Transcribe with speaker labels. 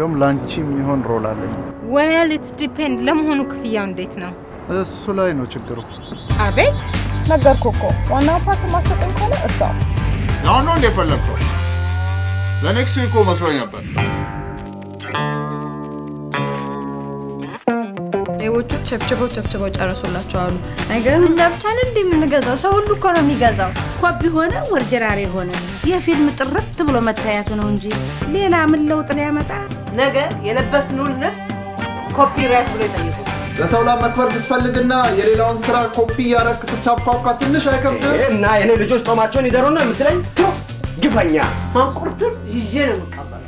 Speaker 1: እንዲያውም ለአንቺ የሚሆን role አለኝ።
Speaker 2: Well, it's depend። ለመሆኑ ክፍያው እንዴት ነው?
Speaker 1: እሱ ላይ ነው ችግሩ።
Speaker 2: አቤት።
Speaker 3: ነገርኩህ እኮ፣ ዋናው part ማሰጠኝ ከሆነ እርሳው።
Speaker 4: አሁን ነው እንደ የፈለግከው? ለ next እኮ መስሎኝ ነበር።
Speaker 5: ሌቦቹ ቸብችበው ቸብችበው ጨረሱላቸው አሉ። አይገርም?
Speaker 6: እኛ ብቻ ነን እንዴ የምንገዛው? ሰው ሁሉ እኮ ነው የሚገዛው።
Speaker 7: ኮፒ ሆነ ወርጀራሪ ሆነ የፊልም ጥርት ብሎ መታየቱ ነው እንጂ ሌላ ምን ለውጥ ሊያመጣ?
Speaker 8: ነገ የለበስነውን ልብስ copyright ብሎ ይጠይቁ።
Speaker 1: ለሰው ላይ መክበር ስትፈልግና የሌላውን ስራ ኮፒ እያረክ ስታፏፏ ትንሽ አይከብድም?
Speaker 9: እና የኔ ልጆች ጦማቸውን ይደሩ ነው የምትለኝ? ግፈኛ።
Speaker 8: ማንቁርቱን ይዤ ነው የምቀበለው።